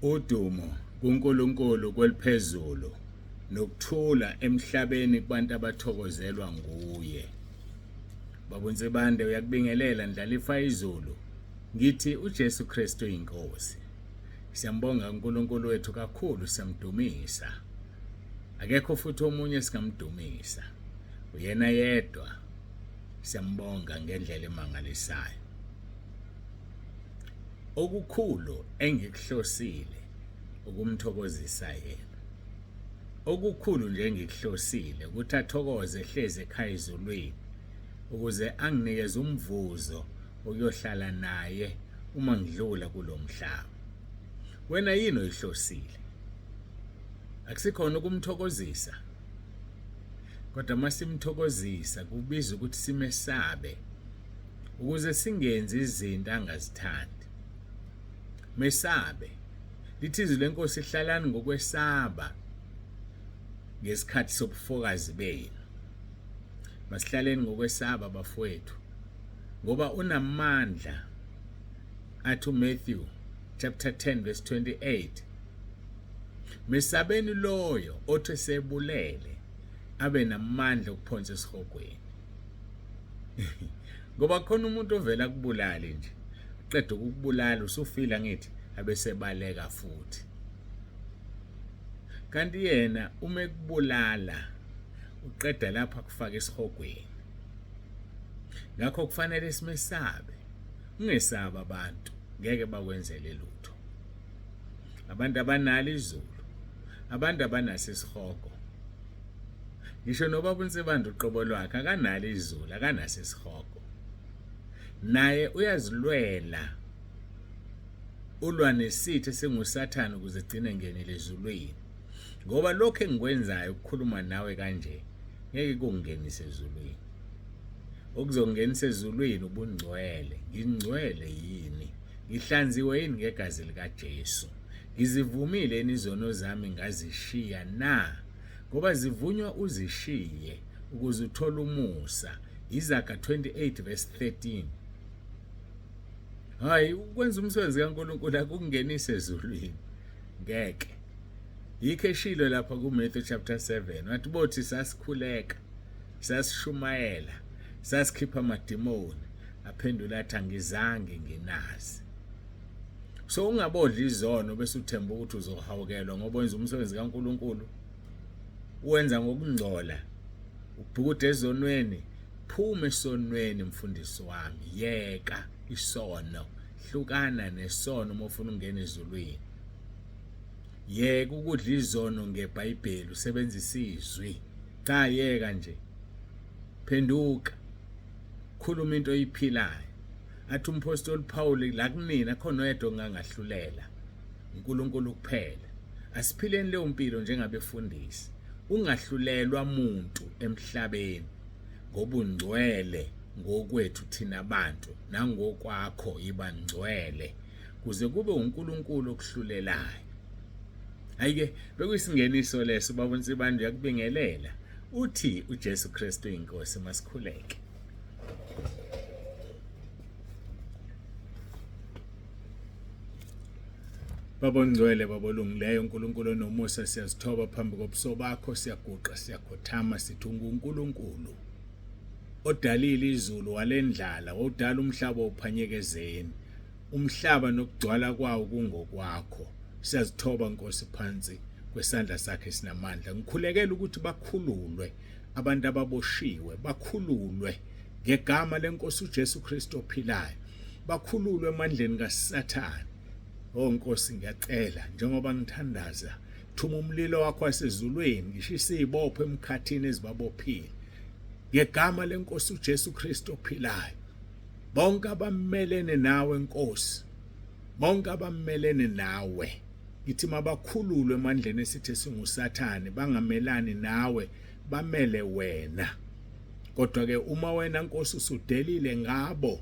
Udumo kuNkulunkulu kweliphezulu nokuthula emhlabeni kubantu abathokozelwa nguye. Baba uNsibande uyakubingelela ndlalifa izulu. Ngithi uJesu Kristu inkosi. Siyambonga uNkulunkulu wethu kakhulu siyamdumisa. Akekho futhi omunye esingamdumisa. Uyena yedwa. Siyambonga ngendlela emangalisayo. Okukhulu engikuhlosile ukumthokozisa yena. Okukhulu nje engikuhlosile ukuthi athokoze ehlezi ekhaya ezulwini ukuze anginikeze umvuzo wokuyohlala naye uma ngidlula kulo mhlaba. Wena yini oyihlosile? Akusikhona ukumthokozisa? Kodwa uma simthokozisa kubiza ukuthi simesabe ukuze singenzi izinto angazithandi. Mesabe. Lithi izwi lenkosi hlalani ngokwesaba ngesikhathi sobufokazi benu. Masihlaleni ngokwesaba bafowethu ngoba unamandla athi uMatthew chapter 10 verse 28 Mesabeni loyo othi sebulele abe namandla okuphonsa esihogweni. Ngoba khona umuntu ovela kubulali nje qeda ukukubulala usufile angithi abesebaleka futhi. Kanti yena uma ekubulala uqeda lapha kufaka esihogweni. Ngakho kufanele simesabe. Ungesabi abantu, ngeke bakwenzele lutho. Abantu abanalo izulu, abantu abanaso isihogo. Ngisho nobaba uNsibande uqobo lwakhe akanalo izulu, akanaso isihogo. Naye uyazilwela ulwa nesitha esinguSathane ukuze egcine ngenile ezulwini. Ngoba lokho engikwenzayo ukukhuluma nawe kanje ngeke kungingenise ezulwini. Okuzongingenisa ezulwini ubungcwele. Ngingcwele yini? Ngihlanziwe yini ngegazi likaJesu? Ngizivumile yini izono zami ngazishiya na? Ngoba zivunywa uzishiye ukuze uthole umusa. Izaga 28 verse 13. Hayi ukwenza umsebenzi kaNkulunkulu akungenise ezulwini. Ngeke. Yikho eshilo lapha kuMatthew chapter 7 wathi bothi sasikhuleka sasishumayela sasikhipha amadimoni aphendula athi angizange nginazi. So ungabodla izono bese uthemba ukuthi uzohawukelwa ngoba wenza umsebenzi kaNkulunkulu uwenza ngokungcola ubhukude ezonweni phuma esonweni mfundisi wami yeka isono hlukana nesono uma ufuna ukungena ezulwini yeka ukudla izono ngeBhayibheli usebenzisa izwi cha yeka nje phenduka khuluma into oyiphilayo athi umphostoli Paul la kunina khona oyedwa ongangahlulela uNkulunkulu kuphela asiphileni leyo mpilo njengabefundisi ungahlulelwa muntu emhlabeni ngoba ungcwele ngokwethu thina bantu nangokwakho yiba ngcwele kuze kube uNkulunkulu okuhlulelayo ayike bekuyisingeniso leso baba uNsibande uyakubingelela uthi uJesu Kristu inkosi masikhuleke Baba ongcwele baba olungileyo uNkulunkulu onomusa siyazithoba phambi kobuso bakho siyaguqa siyakhothama sithi unguNkulunkulu odalile izulu walendlala wawudala umhlaba uphanyeke ezeni umhlaba nokugcwala kwawo kungokwakho siyazithoba Nkosi phansi kwesandla sakhe sinamandla ngikhulekela ukuthi bakhululwe abantu ababoshiwe bakhululwe ngegama lenkosi uJesu Kristu ophilayo bakhululwe emandleni kaSathane Oh Nkosi ngiyacela njengoba ngithandaza thuma umlilo wakho wasezulwini ngishisa izibopho emkhathini ezibabophile ngegama lenkosi uJesu Kristu ophilayo bonke abamelene nawe Nkosi bonke abamelene nawe ngithi mabakhululwe emandleni esithe singuSathane bangamelani nawe bamele wena kodwa ke uma wena Nkosi usudelile ngabo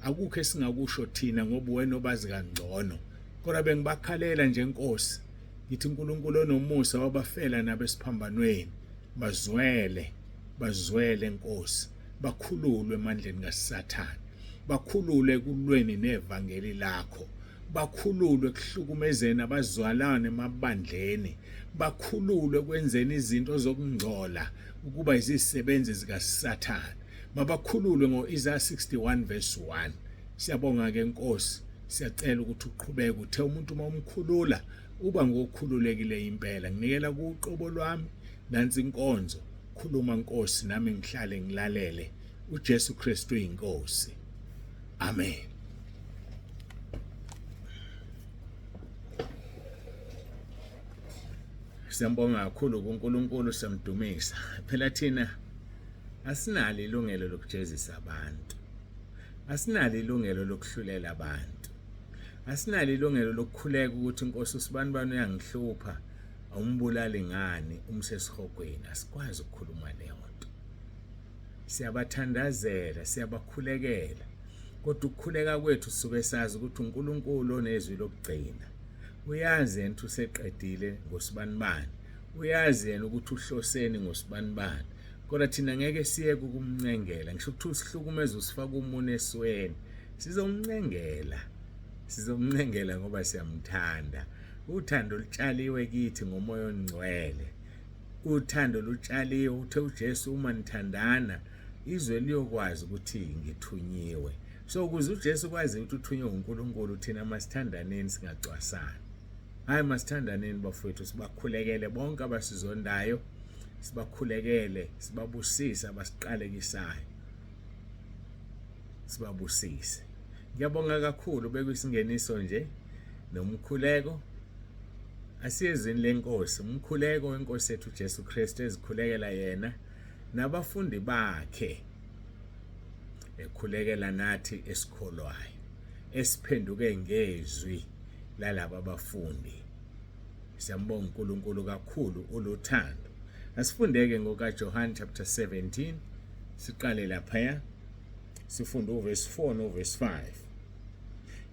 akukho esingakusho thina ngoba wena obazi kangcono kodwa bengibakhalela nje Nkosi ngithi uNkulunkulu onomusa wabafela nabesiphambanweni bazwele bazwele Nkosi bakhululwe emandleni kaSathane bakhulule kulweni nevangeli lakho. Bakhululwe ekuhlukumezeni abazwalane emabandleni. Bakhululwe ekwenzeni izinto zokungcola ukuba izisebenzi zikaSathane. Mabakhululwe ngo-Isaya 61 verse 1. Siyabonga ke Nkosi, siyacela ukuthi uqhubeke uthe umuntu uma umkhulula uba ngokhululekile impela. Nginikela kuqobo lwami nansi inkonzo. Khuluma Nkosi nami ngihlale ngilalele. uJesu Kristu uyinkosi. Amen. Siyambonga kakhulu kuNkulunkulu, siyamdumisa. Phela thina asinalo ilungelo lokujezisa abantu. Asinalo ilungelo lokuhlulela abantu. Asinalo ilungelo lokukhuleka ukuthi inkosi usibanibani uyangihlupha, awumbulali ngani umsesihogweni. Asikwazi ukukhuluma leyo nto. Siyabathandazela, siyabakhulekela. Kodwa ukukhuleka kwethu sisuke sazi ukuthi uNkulunkulu onezwi lokugcina. Uyazi yena ukuthi useqedile ngosibanibani. Uyazi yena ukuthi uhloseni ngosibanibani. Kodwa thina ngeke siyeke ukumncengela. Ngisho ukuthi usihlukumeza usifaka umunwe esweni. Sizomncengela. Sizomncengela ngoba siyamthanda. Uthando lutshaliwe kithi ngomoya ongcwele. Uthando lutshaliwe, uthe uJesu uma nithandana izwe liyokwazi ukuthi ngithunyiwe. So ukuze uJesu kwazi ukuthi uthunywe uNkulunkulu, thina masithandaneni singacwasani. Hayi, masithandaneni bafowethu, sibakhulekele bonke abasizondayo, sibakhulekele, sibabusise abasiqalekisayo, sibabusise. Ngiyabonga kakhulu, bekuyisingeniso nje nomkhuleko. Asiyezwini lenkosi, umkhuleko wenkosi yethu uJesu Kristu ezikhulekela yena nabafundi bakhe, ekhulekela nathi esikholwayo esiphenduke ngezwi lalaba bafundi. Siyambonga uNkulunkulu kakhulu, uluthando. Asifundeke ngokaJohn chapter 17, siqale laphaya sifunde uverse 4 noverse 5.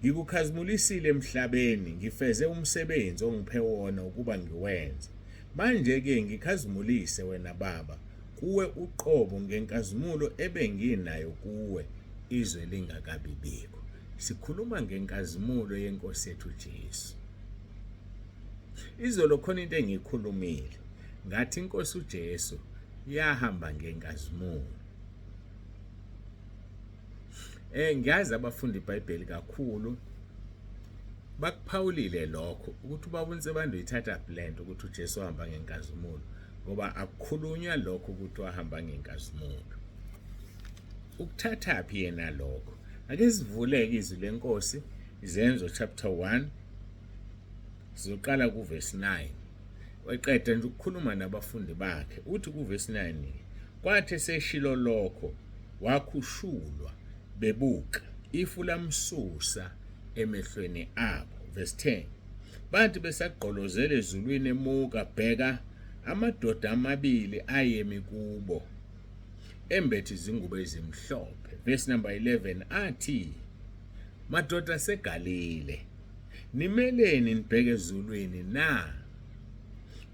Ngikukhazimulisile emhlabeni, ngifeze umsebenzi ongiphe wona ukuba ngiwenze. Manje-ke ngikhazimulise wena Baba, kuwe uqobo ngenkazimulo ebenginayo kuwe izwe lingakabibikho. Sikhuluma ngenkazimulo yeNkosi yethu Jesu. Izolo khona into engiyikhulumile, ngathi iNkosi uJesu yahamba ngenkazimulo. Ngiyazi abafunda iBhayibheli kakhulu bakuphawulile lokho ukuthi ubaba uNsebande uyithatha blend ukuthi uJesu wahamba ngenkazimulo, ngoba akukhulunywa lokho ukuthi wahamba ngenkazimulo. Ukuthathaphi yena lokho? Ake sivuleke izwi lenkosi, Izenzo chapter 1, sizoqala kuverse 9. Weqeda nje ukukhuluma nabafundi bakhe, uthi kuverse 9, kwathi eseshilo lokho wakhushulwa bebuka, ifu lamsusa emehlweni abo. Verse 10, bathi besagqolozela ezulwini emuka, bheka amadoda amabili ayemi kubo embethe izingubo ezimhlophe. Verse number 11, athi, madoda aseGalile, nimeleni nibheke ezulwini na?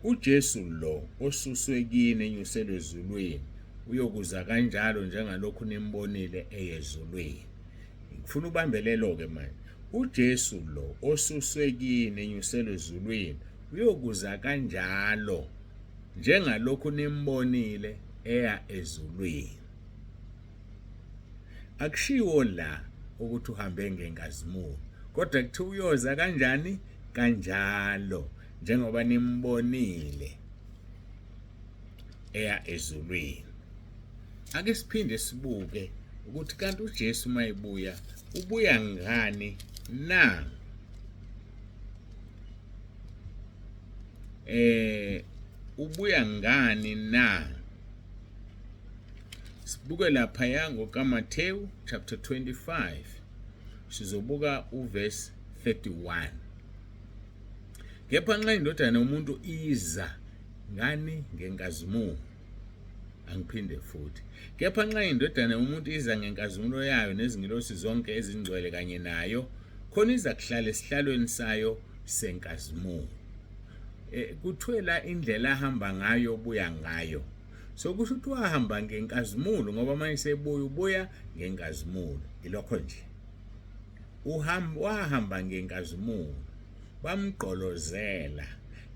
uJesu lo osuswe kini enyuselwe ezulwini uyokuza kanjalo njengalokhu nimbonile eyezulwini. Ngifuna ubambelelo-ke manje. uJesu lo osuswe kini enyuselwe ezulwini uyokuza kanjalo njengalokhu nimbonile eya ezulwini. Akushiwo la ukuthi uhambe ngenkazimulo, kodwa kuthiwa uyoza kanjani? Kanjalo njengoba nimbonile eya ezulwini. Ake siphinde sibuke ukuthi kanti uJesu mayebuya ubuya ngani na? Ubuya ngani na? Sibuke laphaya ngokaMathewu chapter 25, sizobuka uverse 31. Kepha nxa indodana yomuntu iza ngani ngenkazimulo, angiphinde futhi, kepha nxa indodana yomuntu iza ngenkazimulo yayo nezingilosi zonke ezingcwele kanye nayo, khona iza kuhlala esihlalweni sayo senkazimulo. Kuthiwe la indlela ahamba ngayo ubuya ngayo. So kusho ukuthi wahamba ngenkazimulo, ngoba manje sebuya ubuya ngenkazimulo. Ilokho nje. Uhamba wahamba ngenkazimulo, bamgqolozela,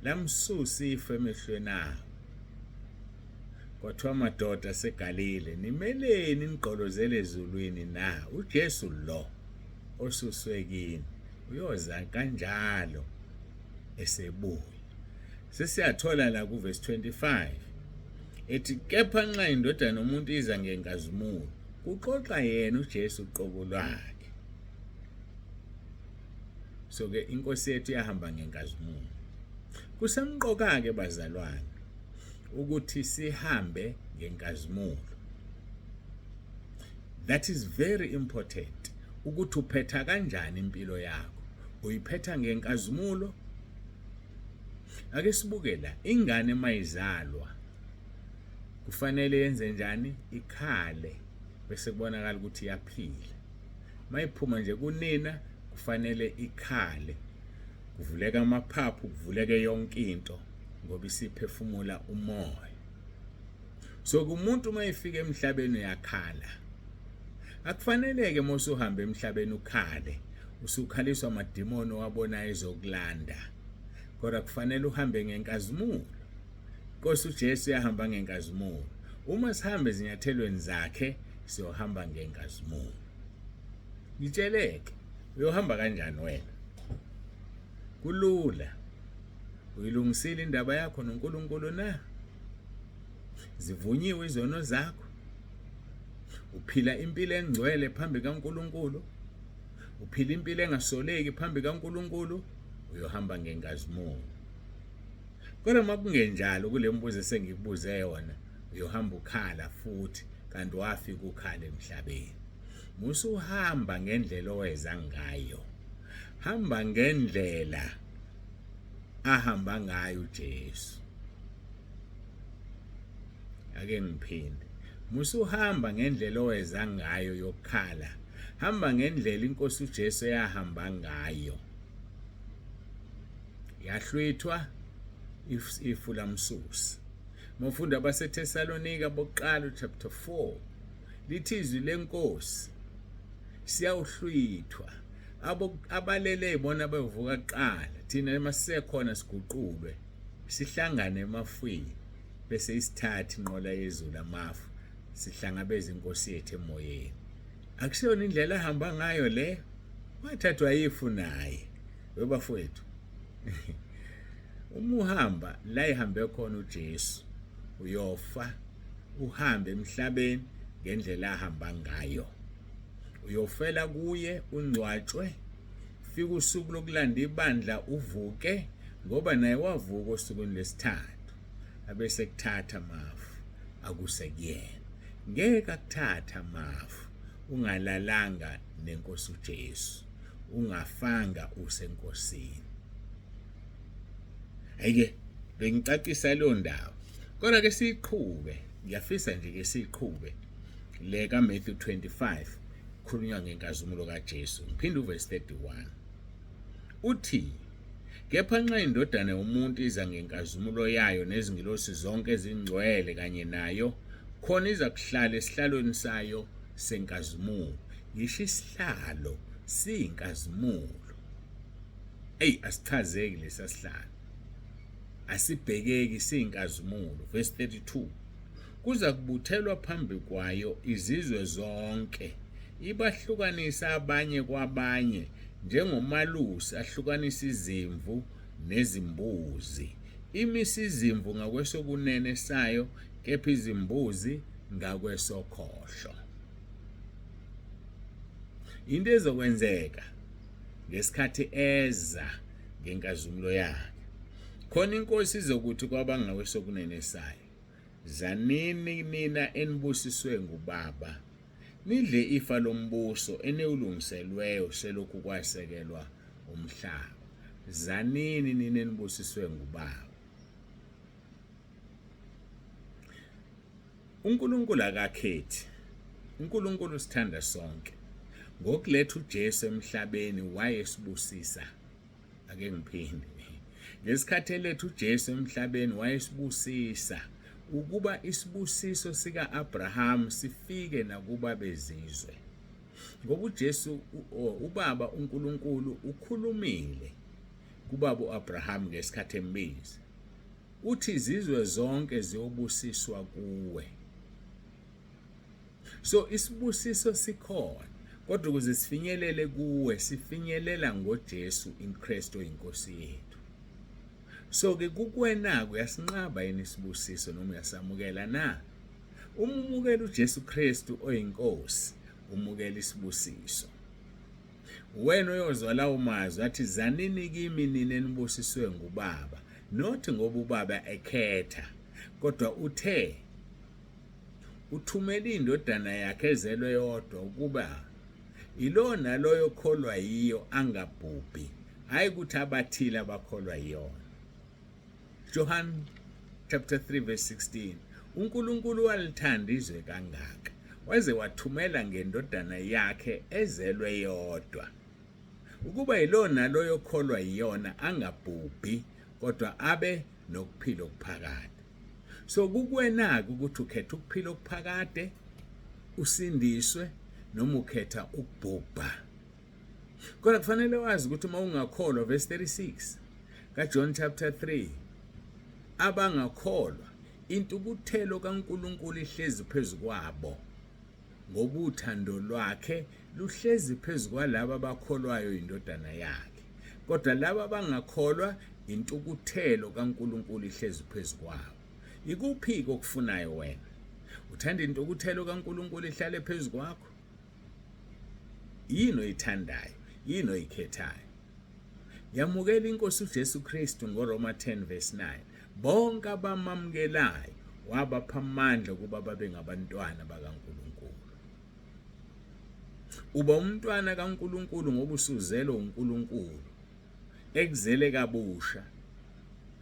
lamsusa ifu emehlweni abo. Kwathiwa madoda aseGalile, nimeleni nigqolozele ezulwini na? UJesu lo osuswe kini uyoza kanjalo esebuya. Sesiyathola la kuvesi 25 ethi kepha nxa indodana yomuntu iza ngenkazimulo, kuxoxa yena uJesu uqobo lwakhe. So ke inkosi yethu yahamba ngenkazimulo. Kusemqoka-ke bazalwane ukuthi sihambe ngenkazimulo. That is very important ukuthi uphetha kanjani impilo yakho. Uyiphetha ngenkazimulo. Ake sibuke la, ingane mayizalwa kufanele yenze njani? Ikhale bese kubonakala ukuthi iyaphila. Mayiphuma nje kunina kufanele ikhale, kuvuleka amaphaphu, kuvuleke yonke into ngoba isiphefumula umoya. So kumuntu uma efika emhlabeni uyakhala. Akufaneleke uma usuhamba emhlabeni ukhale, usukhaliswa amadimoni owabonayo ezokulanda. Kodwa kufanele uhambe ngenkazimulo. Nkosi uJesu uyahamba ngenkazimulo. Uma sihamba ezinyathelweni zakhe siyohamba ngenkazimulo. Ngitsheleke, uyohamba kanjani wena? Kulula. Uyilungisile indaba yakho noNkulunkulu na? Zivunyiwe izono zakho? Uphila impilo engcwele phambi kaNkulunkulu? Uphila impilo engasoleki phambi kaNkulunkulu? Uyohamba ngenkazimulo. Kodwa uma kungenjalo kule mbuzo esengikubuze yona, uyohamba ukhala futhi kanti wafika ukhala emhlabeni. Musuhamba ngendlela oweza ngayo. Hamba ngendlela ahamba ngayo uJesu. Ake ngiphinde. Musuhamba ngendlela oweza ngayo yokukhala. Hamba ngendlela inkosi uJesu eyahamba ngayo. Yahlwithwa ifu lamsusa. Mufunda abaseThesalonika bokuqala chapter 4 lithi izwi lenkosi siyawuhlwithwa abo abalele ibona bevuka kuqala thina masisekhona siguqulwe sihlangane emafwini bese isithatha inqola yezulu amafu sihlangabeza inkosi yethu emoyeni. Akusiyona indlela ahamba ngayo le, wathathwa ifu naye webafowethu. Uma uhamba la ihambe khona uJesu uyofa uhambe emhlabeni ngendlela ahamba ngayo. Uyofela kuye ungcwatshwe fika usuku lokulanda ibandla uvuke ngoba naye wavuka osukwini lwesithathu abese kuthatha amafu akuse kuyena. Ngeke akuthatha amafu ungalalanga nenkosi uJesu, ungafanga usenkosini. Ayike bengicacisa leyo ndawo. Kodwa ke siyiqhube, ngiyafisa nje ke siyiqhube le ka Matthew 25 khulunywa ngenkazimulo kaJesu. Ngiphinde uverse 31. Uthi kepha nxa indodana yomuntu iza ngenkazimulo yayo nezingilosi zonke ezingcwele kanye nayo, khona iza kuhlala esihlalweni sayo senkazimulo. Ngisho isihlalo siyinkazimulo. Eyi asichazeki lesa sihlalo. Asibhekeki siyinkazimulo. Verse 32. Kuza kubuthelwa phambi kwayo izizwe zonke, ibahlukanisa abanye kwabanye njengomalusi ahlukanisa izimvu nezimbuzi. Imise izimvu ngakwesokunene sayo, kepha izimbuzi ngakwesokhohlo. Into ezokwenzeka ngesikhathi eza ngenkazimulo yakhe. Khona inkosi izokuthi kwabangakwesokunene sayo, Zanini nina enibusiswe nguBaba, nidle ifa lombuso eniwulungiselweyo selokhu kwasekelwa umhlaba. Zanini nina enibusiswe nguBaba. UNkulunkulu akakhethi. UNkulunkulu usithanda sonke. Ngokuletha uJesu emhlabeni wayesibusisa. Ake ngiphinde. Ngesikhathi eletha uJesu emhlabeni wayesibusisa ukuba isibusiso sika-Abrahamu sifike nakuba bezizwe. Ngoba uJesu uBaba uNkulunkulu ukhulumile kubaba uAbraham ngesikhathi embiza. Uthi izizwe zonke ziyobusiswa kuwe. So isibusiso sikhona kodwa ukuze sifinyelele kuwe sifinyelela ngoJesu iKristu oyinkosi yethu. So ke kukwena uyasinqaba yini isibusiso noma uyasamukela na? Uma umukela uJesu Kristu oyinkosi umukela isibusiso. Wena oyozwa lawo mazwi athi zanini kimi nina enibusiswe ngubaba not ngoba ubaba ekhetha kodwa uthe uthumela indodana yakhe ezelwe yodwa ukuba yilowo naloyo okholwa yiyo angabhubhi hhayi ukuthi abathile abakholwa yiyona. Johann chapter 3 verse 16 uNkulunkulu walithanda izwe kangaka waze wathumela ngendodana yakhe ezelwe yodwa ukuba yilowo naloyo okholwa yiyona angabhubhi kodwa abe nokuphila okuphakade. So kukuwena-ke ukuthi ukhetha ukuphila okuphakade usindiswe noma ukhetha ukubhubha. Kodwa kufanele wazi ukuthi uma ungakholwa verse 36 kaJohn chapter 3 abangakholwa intukuthelo kaNkulunkulu ihlezi phezu kwabo ngoba uthando lwakhe luhlezi phezu kwalabo abakholwayo indodana yakhe kodwa laba abangakholwa intukuthelo kaNkulunkulu ihlezi phezu kwabo. Ikuphi-ke okufunayo wena? Uthanda intukuthelo kaNkulunkulu ihlale phezu kwakho? Yini oyithandayo? Yini oyikhethayo? Yamukela inkosi uJesu Kristu ngoRoma 10 verse 9. Bonke abamamukelayo wabapha amandla ukuba babe ngabantwana bakaNkulunkulu. Uba umntwana kaNkulunkulu ngoba usuzelwe uNkulunkulu ekuzele kabusha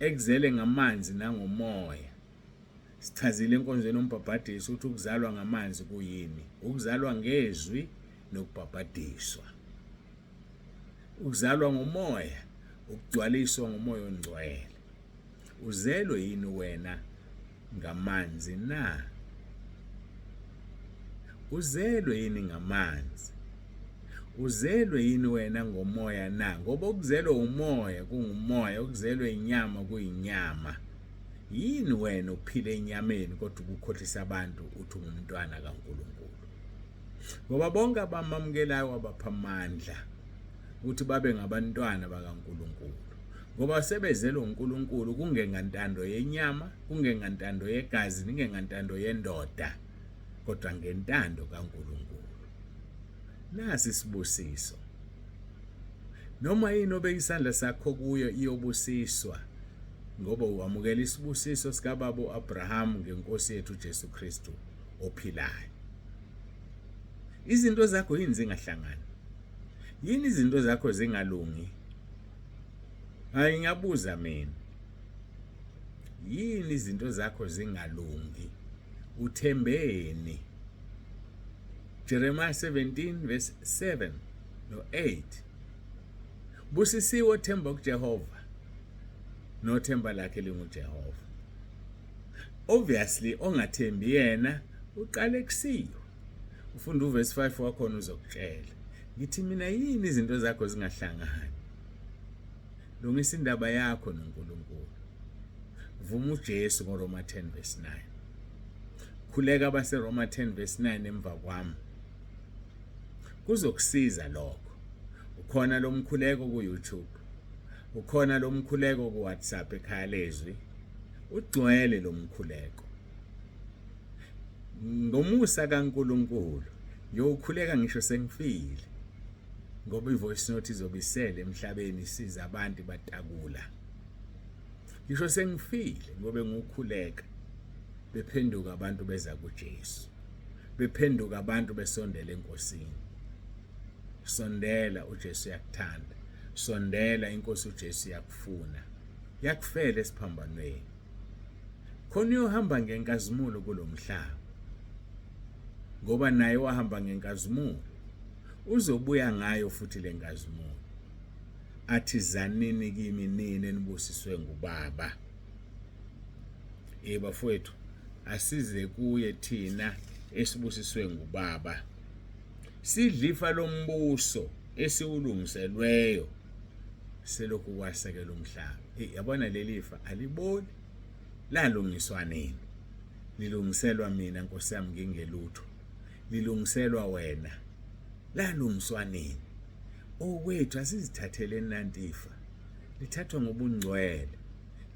ekuzele ngamanzi nangomoya. Sichazile enkonzweni yombhabhadiso ukuthi ukuzalwa ngamanzi kuyini, ukuzalwa ngezwi nokubhabhadiswa. Ukuzalwa ngomoya, ukugcwaliswa ngomoya ongcwele. Uzelwe yini wena ngamanzi na? Uzelwe yini ngamanzi? Uzelwe yini wena ngomoya na? Ngoba okuzelwe umoya kungumoya, okuzelwe inyama kuyinyama. Yini wena uphila enyameni kodwa ukukhohlisa abantu uthi ungumntwana kaNkulunkulu? Ngoba bonke abamamukelayo wabapha amandla ukuthi babe ngabantwana bakaNkulunkulu. Ngoba sebezelwe uNkulunkulu kungengantando yenyama, kungengantando yegazi, ningengantando yendoda, kodwa ngentando kaNkulunkulu. Nasi isibusiso. Noma yini obeka isandla sakho kuyo iyobusiswa ngoba wamukela isibusiso sikababa uAbraham ngenkosi yethu uJesu Kristu ophilayo. Izinto zakho yini zingahlangani? Yini izinto zakho zingalungi? Hayi ngiyabuza mina. Yini izinto zakho zingalungi? Uthembeni? Jeremiah 17 verse 7 no 8. Busisiwe othemba kuJehova nothemba lakhe linguJehova. Obviously ongathembi yena uqale kusiyo. Ufunda uverse 5 wakhona uzokutshela. Ngithi mina yini izinto zakho zingahlangani? Lungisa indaba yakho noNkulunkulu. Vuma uJesu ngoRoma 10 verse 9. Khuleka abaseRoma 10 verse 9 emva kwami. Kuzokusiza lokho. Ukhona lo mkhuleko ku-YouTube. Ukhona lo mkhuleko ku-WhatsApp ekhaya lezwi. Ugcwele lo mkhuleko. Ngomusa kaNkulunkulu ngiyowukhuleka ngisho sengifile. Ngoba i-voice note izobe isele emhlabeni isiza abantu batakula. Ngisho sengifile ngobe ngiwukhuleka bephenduka abantu beza kuJesu. Bephenduka abantu besondela eNkosini. Sondela uJesu uyakuthanda. Sondela inkosi uJesu iyakufuna. Yakufela esiphambanweni. Khona uyohamba ngenkazimulo kulomhlaba. Ngoba naye wahamba ngenkazimulo. Uzobuya ngayo futhi lenkazimulo. Athi zanini kimi nini enibusiswe ngubaba. Eh bafowethu asize kuye thina esibusiswe ngubaba. Sidlifa lombuso esiwulungiselweyo selokhu kwasekela umhlaba. Hey, yabona lelifa aliboli, lalungiswa nini? Lilungiselwa mina Nkosi yami ngingelutho, lilungiselwa wena, lalungiswa nini? Okwethu asizithatheleni nantifa, lithathwa ngobungcwele,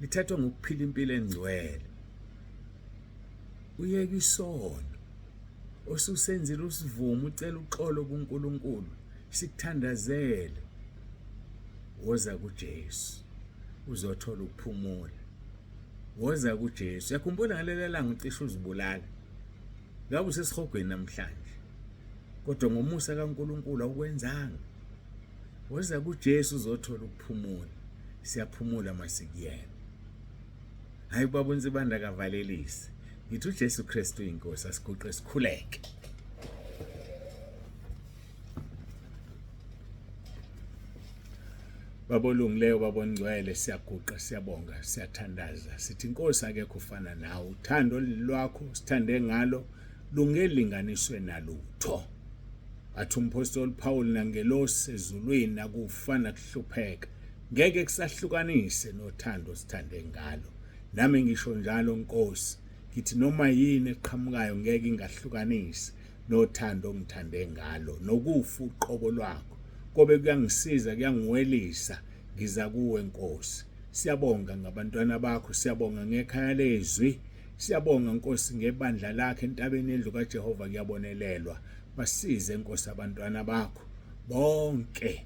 lithathwa ngokuphila impilo engcwele. Uyeke isono osusenzile, usivume, ucela uxolo kuNkulunkulu, sikuthandazele. Woza kuJesu uzothola ukuphumula. Woza kuJesu. Yakhumbula ngaleli langa ucishe uzibulala, ngabe usesihogweni namhlanje, kodwa ngomusa kaNkulunkulu awukwenzanga. Woza kuJesu uzothola ukuphumula. Siyaphumula masikuyena. Hayi, ubaba uNsibanda akavalelisi. Ngithi uJesu Kristu uyinkosi, asiguqe sikhuleke. Baba olungileyo, Baba ongcwele, siyaguqa, siyabonga, siyathandaza. Sithi Inkosi akekho ufana nawe. Uthando lwakho sithande ngalo lungelinganiswe nalutho. Athi umphostoli Paul, nangelosi ezulwini nakufa nakuhlupheka ngeke kusahlukanise nothando sithande ngalo. Nami ngisho njalo Nkosi, ngithi noma yini eqhamukayo ngeke ingahlukanise nothando ongithande ngalo, nokufa uqobo lwakho kobe kuyangisiza, kuyangiwelisa, ngiza kuwe Nkosi. Siyabonga ngabantwana bakho, siyabonga ngekhaya lezwi, siyabonga Nkosi ngebandla lakhe entabeni yendlu kaJehova kuyabonelelwa. Basize Nkosi abantwana bakho bonke,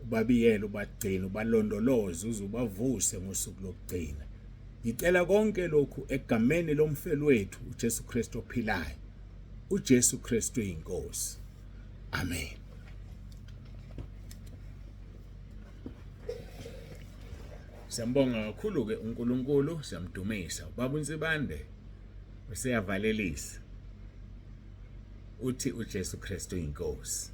ubabiyele, ubagcine, ubalondoloze uze ubavuse ngosuku lokugcina. Ngicela konke lokhu egameni lomfeli wethu uJesu Kristu ophilayo. uJesu Kristu uyinkosi. Amen. Siyambonga kakhulu ke uNkulunkulu, siyamdumisa. Ubaba uNsibande useyavalelisa. Uthi uJesu Kristu uyinkosi.